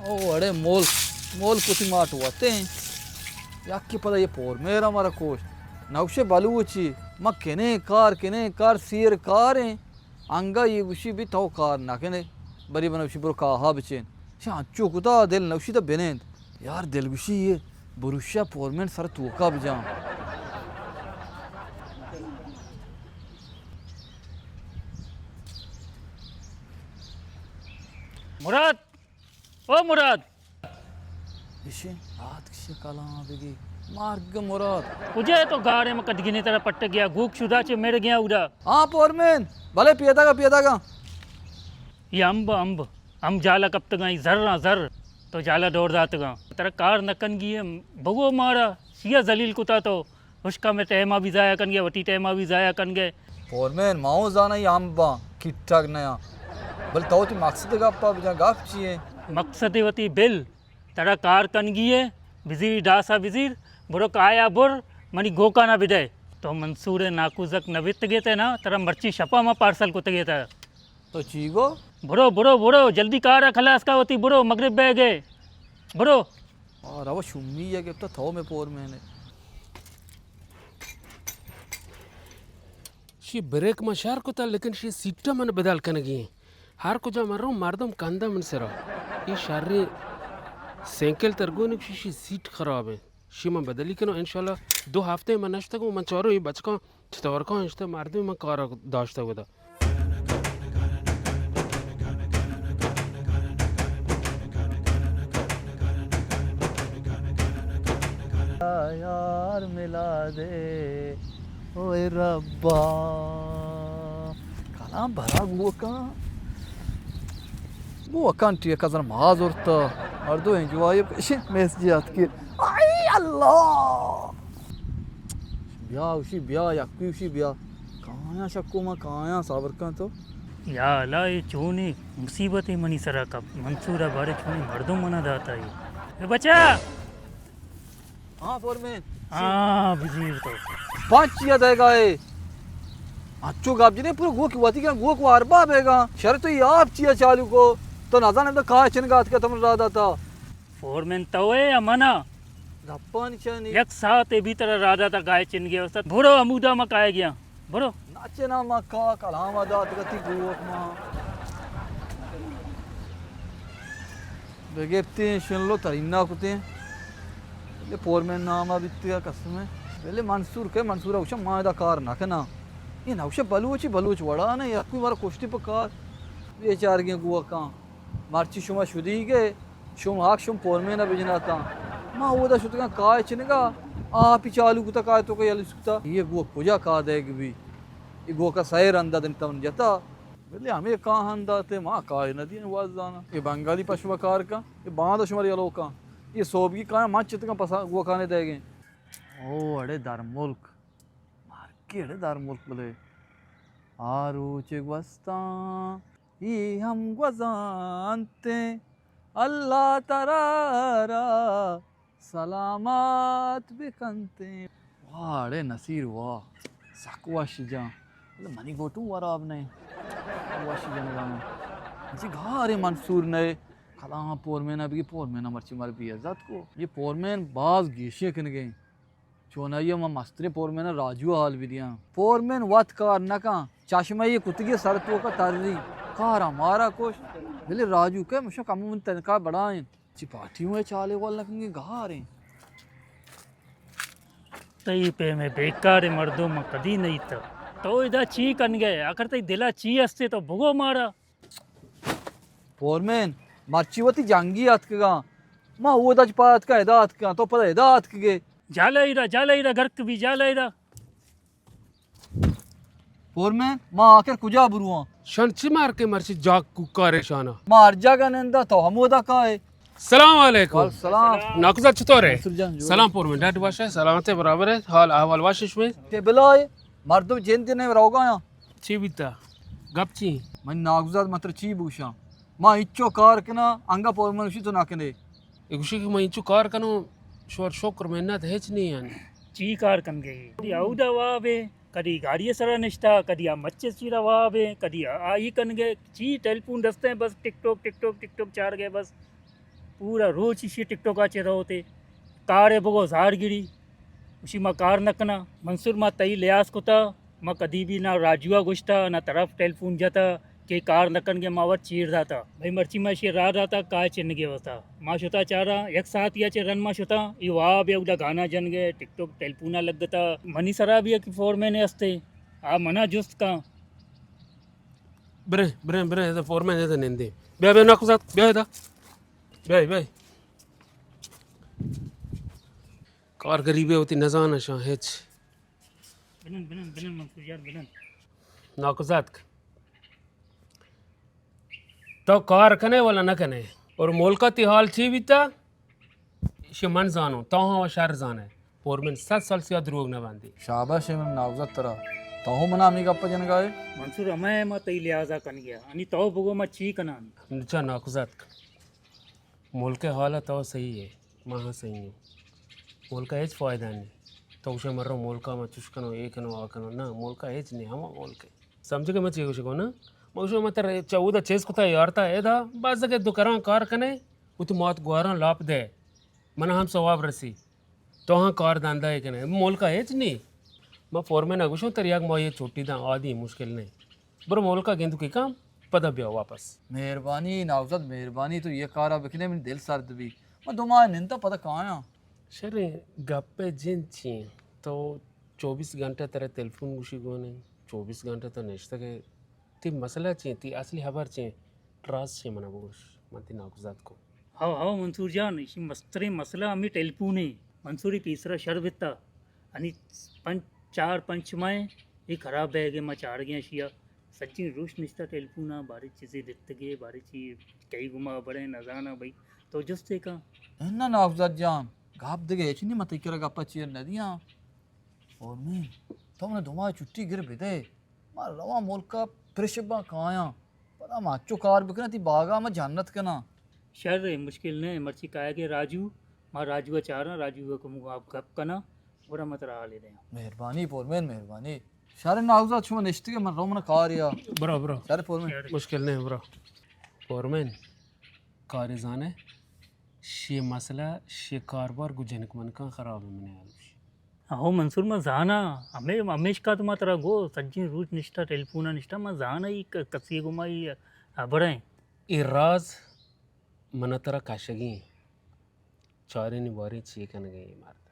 او اڑے مول، مول کتی ماٹ وتیں۔ یکی پدا یہ پور میرا مارا کوش۔ نوشے بلوچی، ما کنے کار، کنے کار، سیر کاریں۔ انگا یہ گوشی بھی تو کار نہ کنے۔ بری بنوشی برو کاہا بچین۔ شان چو کتا دل نوشی تا بنند۔ یار دلگوشی یہ بروشا پورمین سر توکا بجان۔ مراد! او مراد! اشے آتک شکلاں بگی۔ مارگ مراد۔ کجا ہے تو گاڑے میں کدگینے ترا پٹ گیا، گوک شدا چے مڑ گیا ادا۔ ہاں پورمین، بلے پیدا گا، پیدا گا۔ یہ امب، امب، امب جالا کپتگاں، یہ زراں زر، تو جالا دور داتگاں۔ ترا کار نہ کنگی ہے، بگو مارا، شیا ذلیل کتا تو، ہشکا میں ٹائما بھی ضائع کنگے، وتی ٹائما بھی ضائع کنگے۔ فورمین، ما ہوں زاناں یہ امباں، کٹگ نیاں۔ بل تو وتی مقصد گپا بجا، گپ چی ہے؟ مقصد وتی بل، ترا کار کنگی ہے، بزیر ڈاسا بزیر، برو کایا بر، منی گوکانا بدے۔ تو منصور ناکوزک نہ بیتگے تے نا، ترا مرچی شپا ما پارسل کتگے تے۔ تو چی گو؟ برو، برو، برو، جلدی کارا خلاص کا وتی، برو، مغرب بہ گئے۔ برو۔ آ، روا شمی یا گپتا تھو میں پور میں نے۔ شی بریک ما شر کتا، لیکن شی سیٹا من بدل کنگی ہیں۔ ہر کجا من رو مردم کندا من سرا۔ ای شر سینکل ترگونک شی، شی سیٹ خراب ہے۔ شی من بدلی کنو انشاءاللہ۔ دو ہفتے من نشتگو، من چارو ای بچکاں چطور کاں اشتے مردم من کارا داشتگو دا۔ یار ملا دے، اوئے ربا۔ کلام بھرا گوکاں۔ گوکاں ٹی کزر ما زرتا۔ مردو انجوائے کشے میسجی آتکی۔ آئی اللہ! بیا اوشی بیا، یکی اوشی بیا۔ کایاں شکو ما کایاں صبر کن تو۔ یا اللہ، اے چونیں مصیبتے منی سرا کپت۔ منصور ء بارے چونیں مردم منا داتا اے۔ اے بچا! ہاں فورمین۔ ہاں، بزیر تو۔ پنچ چیا دے گا اے۔ اچو گپ جنے پورا گوک وتی کن گوک واربا بیگا۔ شر تو یہ آپ چیا چالو کو۔ تو نزانے تو کائے چنگا اتکا تمن را داتا۔ فورمین تو ئے یا من آں؟ گپانی چہ نی۔ یک ساعتے بیتر ء راداتا کائے چنگے استاد۔ برو ہمودا ما کائے گیاں۔ برو۔ ناچے نا ما کا کلام ء دات گتی گوک ما۔ بگپتیں شنلو ترینا کتیں۔ یہ پورمین نام ء بیتگا قسم ہے۔ بلے منصور کہ منصور ء گوشاں ما ادا کار نہ کناں۔ یہ نہ گوشاں بلوچی بلوچ وڑا نہ، یک کوئی مارا کشتی پہ کار۔ بیچارگیں گوکاں۔ مرچی شما شدیگ ئے، شوم ہاک شوم پورمین ء بجناتاں۔ ما اودا شتگاں کائے چنگا، آپی چالو کتا کائے توکا یلہ سکتا۔ یہ گوک کجا کار دئیگ بی؟ یہ گوکا سئے رندا دنتا من جتا۔ بلے ہمے کاہند داتے ما کائے نہ دین واز زانا۔ یہ بنگالی پشوا کار کن، یہ باندا شمار یلو کن۔ یہ سوبگی کائے من چتگاں پسا گوکانے دئیگیں۔ او اڑے در ملک۔ مارکی اڑے در ملک بلے۔ آ روچ گوستاں۔ اے ہم گوزانتیں، اللہ ترا را سلامت بکنتیں۔ واہ اڑے نصیر واہ، سک وش جاں۔ بلے منی گوٹوں وراب نئے۔ وش جنگا۔ جی گھارے منصور نئے۔ کلام پورمینا بگی، پورمینا مرچی مر بے عزت کو۔ یہ پورمین باز گیشیں کنگے۔ چونائی ء ما مستریں پورمین ء راجو ء حال بدیاں۔ پورمین وت کار نہ کن، چشمہ ء کتگی سر توک ء تری، کار ء مارا کش۔ بلے راجو کہ مشو کمو من تنکا بڑا انت۔ چی پارٹی ہوں چالے ول نہ کنگی گار انت۔ تئی پیم ء بیکار مردم من کدی نہ ایتا۔ تو ادا چی کنگے؟ آخر تئی دل ء چی ہستے تو بگو مارا۔ فورمین، مرچی وتی جنگی اتکگاں۔ ما اودا چہ پاد اتکاں، ادا اتکاں، تو پدا ادا اتکگے۔ جالائیرا، جالائیرا، گرک بی جالائیرا۔ فورمین، ما آخر کجا برواں؟ شن چی مار کے مرچی جاگ کوکارے شانا؟ ما ہر جاگہ نندا، تو ہمودا کائے۔ سلام علیکم۔ وعلیکم سلام۔ ناکوزاد چطور ہے؟ منصور جان، جوڑ۔ سلام فورمین، ڈاڈ وش ہے، سلامت ہے، برابر ہے، حال احوال وش ہے شمے؟ تے بلائے، مردم جند نے روگایا۔ چی بیتا؟ گپ چی؟ من ناگزار من ترا چی بگوشاں؟ ما ہچو کار کناں، انگا پورمن گوشی تو نہ کنے۔ اے گوشی کہ من ہچو کار کنوں، شور شکر منت ہچ نی یعنی۔ چی کار کنگے؟ کدی اودا وابے، کدی گاڑی سرا نشتا، کدی آ مچس چیرا وابے، کدی آ، آ ای کنگے، چی ٹیلیفون دستیں بس ٹک ٹوک، ٹک ٹوک، ٹک ٹوک چار گئے بس۔ پورا روچ ایشی ٹک ٹاک ءَ چہ روتے۔ کارے بگو زار گری۔ گوشی ما کار نہ کناں۔ منصور، ما تئی لحاظ کتا، ما کدی بھی نہ راجو ءَ گوشتا، نہ طرف ٹیلیفون جتا کہ کار نہ کنگے، ما وت چیر داتا۔ بھئی مرچی ما ایشی راہ داتا کائے چنگے واسطہ۔ ما شتا چارا یک ساعتی ءَ چہ رند ما شتا، ای واب یک گانا جنگے، ٹک ٹاک ٹیلیفون ءَ لگتا۔ منی سرا بھی یک فورمین ہستے، آ منا جست کاں۔ برے، برے، برے، ادا فورمین ادا نندے۔ بیا، بیا، ناکوزات، بیا ادا۔ بیا، بیا۔ کار غریبے ہوتی نزان شاں ہچ۔ بنن، بنن، بنن، منصور یار، بنن۔ ناکوزاتک۔ تو کار کنے ولا نہ کنے؟ اور ملکا تی حال چی بیتا؟ ایشی من زانوں، تو ہاں و شر زانے۔ پورمن صد سال سیا دروگ نہ باندی۔ شاباش اے من ناکوزات ترا۔ تو ہوں منا ہمی گپ جنگا ئے؟ منصور، ہمے ما تئی لحاظا کنگیا۔ انی تو بگو ما چی کناں؟ اچھا ناکوزاتک۔ ملک ءِ حال ءَ تو سہی ئے، ما ہاں سہی ایں۔ ملک ءَ ہچ فائدہ نی۔ تو گوشے مرو ملک ءَ ما چش کنوں، اے کنوں، آ کنوں۔ نہ، ملک ءَ ہچ نی، ہما ملک ءَ۔ سمجھ کہ من چی گوشگ ءَ نہ؟ من گوشگ ءَ من ترا چہ اودا چیز کتا یارتا، ادا بازگ ءَ دو کراں کار کنے، وتی مات گواراں لاپ دے، من ہم ثواب رسی۔ تو ہاں کار دندا ئے کنے، ملک ءَ ہچ نی۔ من فورمین ءَ گوشوں ترا یک ماہے چھٹی داں، عادی، مشکل نی۔ برو ملک ءَ گندوکی کن، پدا بیا واپس۔ مہربانی ناکوزات، مہربانی، تو یہ کارا بکنے، منی دل سرد بی۔ من دو ماہ ننداں پدا کایاں۔ شریں گپ ءِ جند چی انت؟ تو چوبیس گھنٹہ ترا ٹیلیفون گوشی گون انت، چوبیس گھنٹہ تو نشتگ ئے۔ تئی مسئلہ چی انت؟ تئی اصلی ہبر چی انت؟ راز چی منا بگوش، من تئی ناکوزات کو۔ ہو، ہو، منصور جان، ایشی مستریں مسئلہ ہمے ٹیلیفون ایں۔ منصوری پیسرا شر بیتا۔ انی پنچ، چار پنچ ماہ اے خراب بیگے، ما چارگیں اشیا۔ سجیں روش نشتا ٹیلیفونا، بارے چیزے دتگے، بارے چی کئی گما بڑے نزانا بھئی۔ تو جستے کن۔ اناں ناکوزات جان، گپ دگہ ہچ نی، من تئی کرا گپا چیر ندیاں۔ فورمین، تو منا دو ماہ چھٹی گر بدے۔ ما رواں ملکا پرش باں کایاں۔ پدا ما انچو کار بکناں، تئی باگا ما جنت کناں۔ شر اے، مشکل نہ اے، مرچی کائے کہ راجو، ما راجو ءَ چاراں، راجو ءَ کمو گپ کناں، گڑا ما ترا حالے دیاں۔ مہربانی فورمین، مہربانی۔ شر ناکوزات، شما نشتگے، من رو من کاریا۔ برو، برو۔ شر فورمین۔ مشکل نہ اے، برو۔ فورمین، کارے زانے؟ شی مسئلہ، شی کاربار گو جنک منکاں خراب اے، منی حیال گوشی۔ ہو منصور، من زاناں، ہمے، ہمیشکا تو ما ترا گو، سجیں روچ نشتا، ٹیلیفونا نشتا، من زاناں ای ک-، کسی گما ای ہبریں۔ اے راز منا ترا کشگی ایں۔ چارینی باریں چی کنگے اے مرد۔